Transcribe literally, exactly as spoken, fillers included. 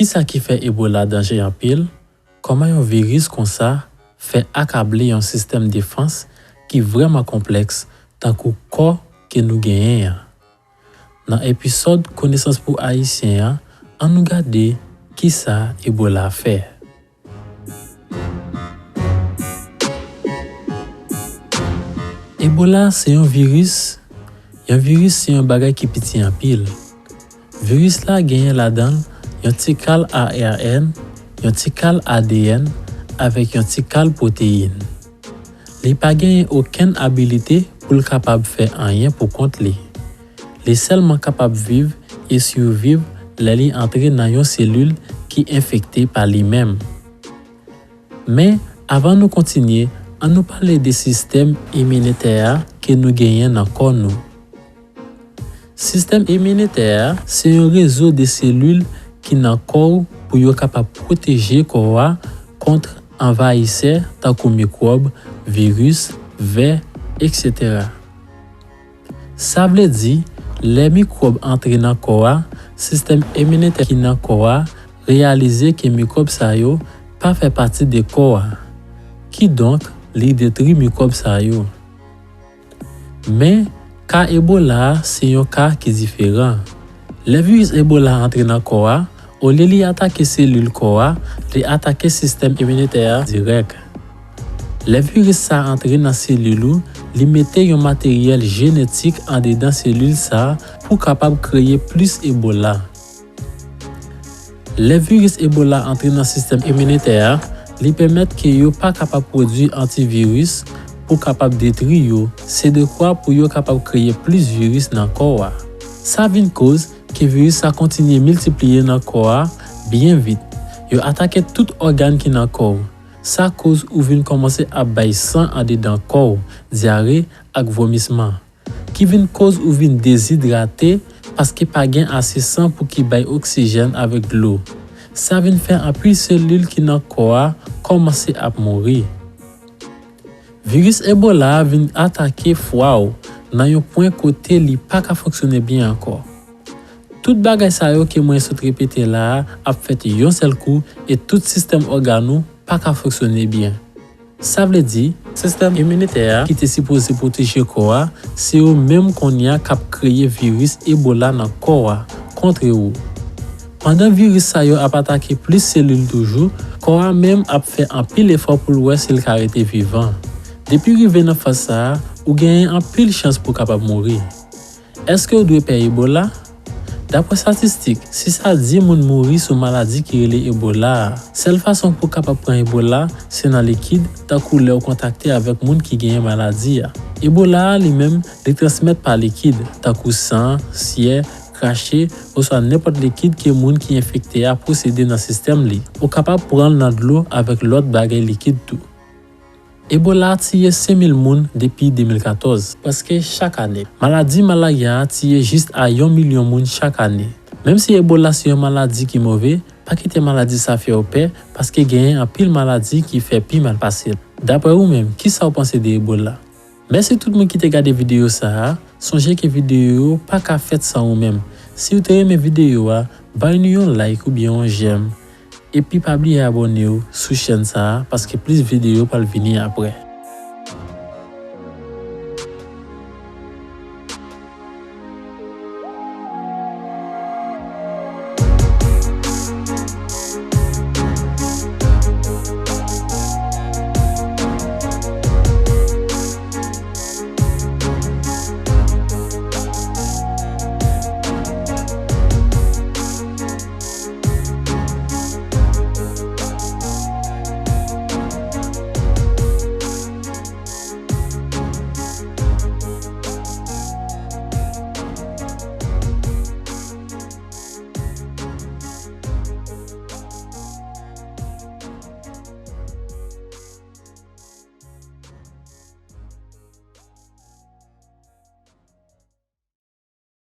Kisa ki fè Ebola danje anpil? Kòman yon viris konsa fè akable yon sistèm defans ki vrèman konplèks tankou kò ke nou genyen an? Nan episòd Konesans pou Ayisyen an, ann nou gade kisa Ebola fè. Ebola se yon viris. Yon viris se yon bagay ki piti anpil. Viris la genyen ladan l yon ti kal A R N, yon ti kal A D N, avèk yon ti kal pwoteyin. Li pa genyen okenn abilite pou l kapab fè anyen pou kont li. Li sèlman kapab viv e siviv lè li antre nan yon selil ki enfekte pa li menm. Men, avan nou kontinye, ann nou pale de sistèm iminitè a ke nou genyen nan kò nou. Sistèm iminitè a se yon rezo de selil ki nan kò w pou yo kapab pwoteje kò a kont anvayisè tankou mikwòb, viris, vè, etsetera. Sa vle di, lè mikwòb antre nan kò a, sistèm iminitè ki nan kò a reyalize ke mikwòb sa yo pa fè pati de kò a. Kidonk, li detwi mikwòb sa yo. Men, ka Ebola a se yon ka ki diferan. Lè viris Ebola antre nan kò a, olye li atake selil kò a, li atake sistèm iminitè a dirèk. Lè viris sa antre nan selil ou, li mete yon materyèl jenetik andedan selil sa pou kapab kreye plis Ebola. Lè viris Ebola antre nan sistèm iminitè a, li pèmèt ke yo pa kapab pwodui antiviris pou kapab detwi yo, se dekwa pou yo kapab kreye plis viris nan kò a. Sa vin koz ke viris sa kontinye miltipliye nan kò a byen vit. Yo atake tout ògàn ki nan kò w. Sa koz ou vin kòmanse ap bay san andedan kò w, dyare ak vomisman, ki vin koz ou vin dezidrate paske pa gen ase san pou ki bay oksijèn avèk dlo. Sa vin fè anpil selil ki nan kò a kòmanse ap mouri. Viris Ebola a vin atake fwa w nan yon pwen kote li pa ka fonksyone byen ankò. Tout bagay sa yo ke mwen sot repete la a ap fèt yon sèl kou e tout sistèm ògàn ou pa ka fonksyone byen. Sa vle di, sistèm iminitè a ki te sipoze pwoteje kò a, se yo menm kounye a k ap kreye viris Ebola nan kò a, kontre ou. Pandan viris sa yo ap atake plis selil toujou, kò a menm ap fè anpil efò pou l wè si l ka rete vivan. Depi rive nan faz sa a, ou genyen anpil chans pou w kapab mouri. Èske w dwe pè Ebola? Daprè statistik, sis a dis moun mouri sou maladi ki rele Ebola a. Sèl fason pou w kapab pran Ebola, se nan likid, tankou lè w kontakte avèk moun ki genyen maladi a. Ebola a, li menm, li transmèt pa likid, tankou san, syè, krache, oswa nenpòt likid ke moun ki enfekte a posede nan sistèm li. Ou kapab pran l nan dlo avèk lòt bagay likid tou. Ebola tiye senk mil moun depi de mil katòz, prèske chak ane. Maladi malarya a tiye jis a yon milyon moun chak ane. Menm si Ebola se yon maladi ki move, pa kite maladi sa fè w pè, paske genyen anpil maladi ki fè pi mal pase l. Daprè ou menm, kisa w panse de Ebola? Mèsi tout moun ki te gade videyo sa a. Sonje ke videyo yo pa ka fèt san ou menm. Si w te renmen videyo a, bay nou yon like oubyen yon j'aime. Epi pa bliye abòne w sou chèn sa a, paske plis videyo pral vini aprè.